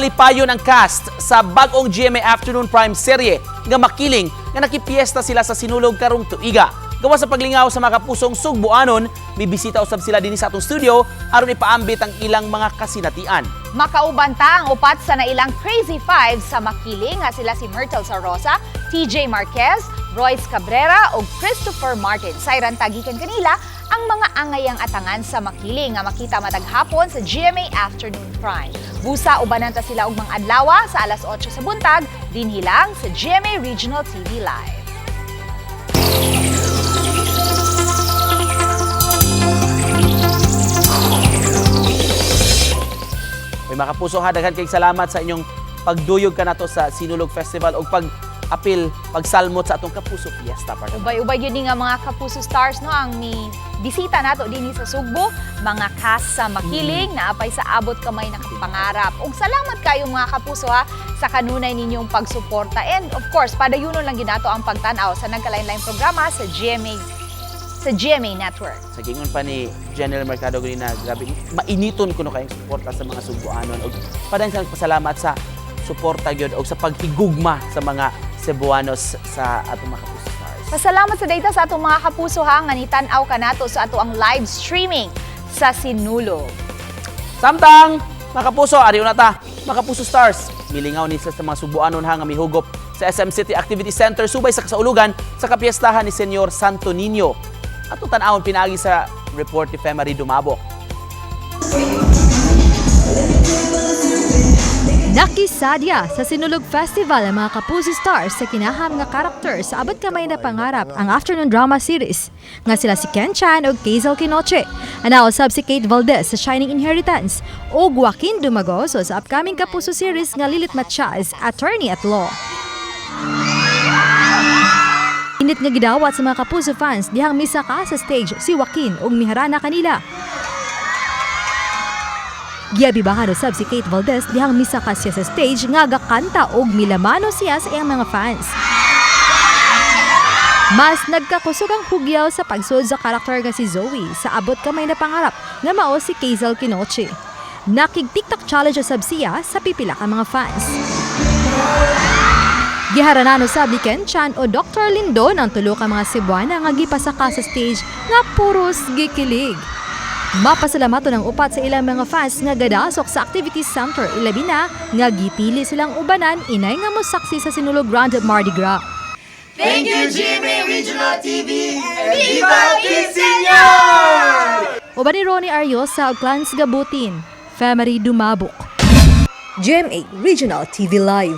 Malipayon ang cast sa bag-ong GMA Afternoon Prime serye nga Makiling nga nakipiesta sila sa Sinulog karong tuiga. Gawa sa paglingaw sa mga kapusong Sugbuanon, may bisita usab sila dinhi sa atong studio aron ipaambit ang ilang mga kasinatian. Makauban ta ang upat sa nailang Crazy Five sa Makiling nga sila si Myrtle Sarrosa, TJ Marquez, Royce Cabrera ug Kristoffer Martin. Sayran tagikan kanila ang mga angayang atangan sa Makiling nga makita matag hapon sa GMA Afternoon Prime. Busa ubanan ta sila og mga adlaw sa alas 8 sa buntag dinhi lang sa GMA Regional TV Live. May mga kapuso ha, daghan kayong salamat sa inyong pagduyog kanato sa Sinulog Festival ug pag-apil, pagsalmot sa atong Kapuso Fiesta, partner. Ubay-ubay yun nga mga Kapuso stars, no, ang ni bisita nato dinhi sa Sugbo, mga cast sa Makiling, naapay sa Abot Kamay na Pangarap. Ug salamat kayo, mga kapuso, ha, sa kanunay ninyong pagsuporta, and of course padayunon lang ginato ang pagtan-aw sa nagkalain-laing programa sa GMA Network. Sa gingon pa ni General Mercado ganina, grabe, mainiton kuno kayong suporta sa mga Sugbuanon ug padayon sa nagpasalamat sa suporta gyud og sa paghigugma sa mga Cebuanos sa atong mga Kapuso stars. Pasalamat sa data sa atong mga kapuso ha, nga nitan-aw kanato sa ato ang live streaming sa Sinulog. Samtang, mga kapuso, ari una ta, mga Kapuso stars, milingaw ni sila sa mga Sugbuanon ha nga mihugop sa SM City Activity Center subay sa kasaulugan sa kapiestahan ni Senyor Santo Niño. Ato tan-awon pinaagi sa report ni Femary Dumabok. Nakisadya sa Sinulog Festival ang mga Kapuso stars sa kinaham nga karakter sa Abot Kamay na Pangarap, ang afternoon drama series, nga sila si Ken Chan ug Hazel Quinoche. Ana usab si Kate Valdez sa Shining Inheritance ug Joaquin Dumagoso sa upcoming Kapuso series nga Lilit Matias, Attorney at Law. Init nga gidawat sa mga Kapuso fans dihang misaka sa stage si Joaquin ug miharana kanila. Giabibahan usab si Kate Valdez dihang misaka siya sa stage nga gakanta og milamano siya sa iyang mga fans. Mas nagkakusog ang hugyaw sa pagsud sa karakter nga si Zoe sa Abot Kamay na Pangarap nga mao si Hazel Quinoche. Nakig TikTok challenge usab siya sa pipila ka mga fans. Giharanan usab ni Ken Chan o Dr. Lindon ang tulo ka mga Cebuana nga gipasaka sa stage nga puros gikilig. Mapasalamaton ang upat sa ilang mga fans nga gadasok sa activity center, ilabi na nga gipili silang ubanan inay nga mosaksi sa Sinulog Grand Mardi Gras. Thank you, GMA Regional TV, and Viva Quinceañera! Uban ni Ronnie Ariosa ug Clans Gabutin, Femary Dumabok. GMA Regional TV Live.